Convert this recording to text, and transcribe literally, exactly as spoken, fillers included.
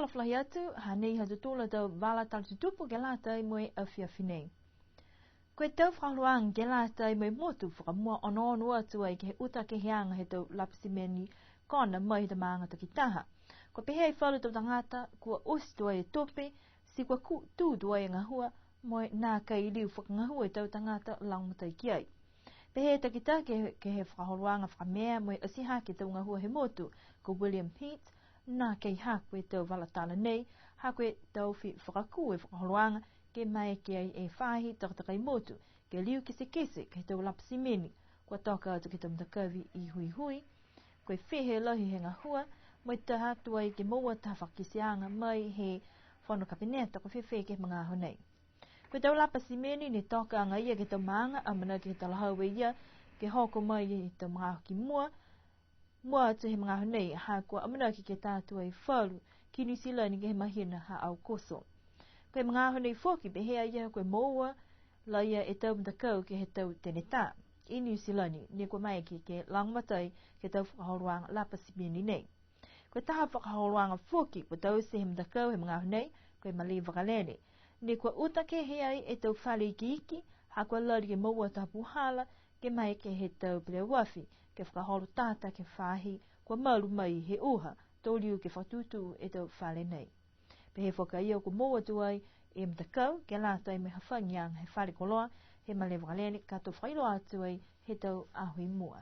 Folafola atu, hanei ha tautolu a tau vala tala tutupu ke lata mo e afiafi nei. Ko e tau fakaholoaga ke lata mo e motu fakamua onoono atu ai ke he uta keheaga he tau lapa simeni kona mai he tau maaga takitaha. Kua pehē e falu tau tagata, kua oti tuai e tupe, ti kua kū tū tuai e gahua, mo e nākai liu fakagahua e tau tagata lagomatai ki ai. Pehē e takitaki ke, ke he fakaholoaga fakamea mo e ati hake e tau gahua he motu, ko William Peet, nākai hako e tau vala tala nei, ha ko e taofi fakakū e fakaholoaga, ke maeke ai e faahi takatakai motu, ke liu kitekite ke he tau lapa simeni, kua toka atu ke he tau matakavi i Huihui. Ko e fē e lahi he gahua, mo e taha atu ai ke moua taha fakakiteaga mai he fono kapeneta ko e fēfē ke he magaaho nei. Ko e tau lapa simeni ne toka agaia ke he tau maaga, amanaki he talahau e ia, ke hoko mai he tau magaaho ki mua, mua atu he magaaho nei, ha kua amanaki ke tā atu ai falu ki Niu Silani ke he mahina ha Aokuso. Ko e magaaho nei foki, pehē a ia kua moua laia e tau matakau ke he tau tenetā i Niu Silani, ne kua maeke ke lagomatai ke he tau fakaholoaga lapa simeni nei. Ko e taha fakaholoaga foki kua taute he matakau he magaaho nei, ko e malē vakalele. Ne kua uta kehe ai e tau fale ikiiki, ha kua lali ke moua taha puhala, ke maeke he tau peleoafi, ke fakaholo tata ke he faahi, kua malu mai he uha, to liu ke fakatūtū e tau fale nei. Pehē foki a ia kua moua tuai e matakau, ke lata mo e hafagiaga he fale koloa, he malē vakalele, ka to fakailoa atu ai he tau aho i mua.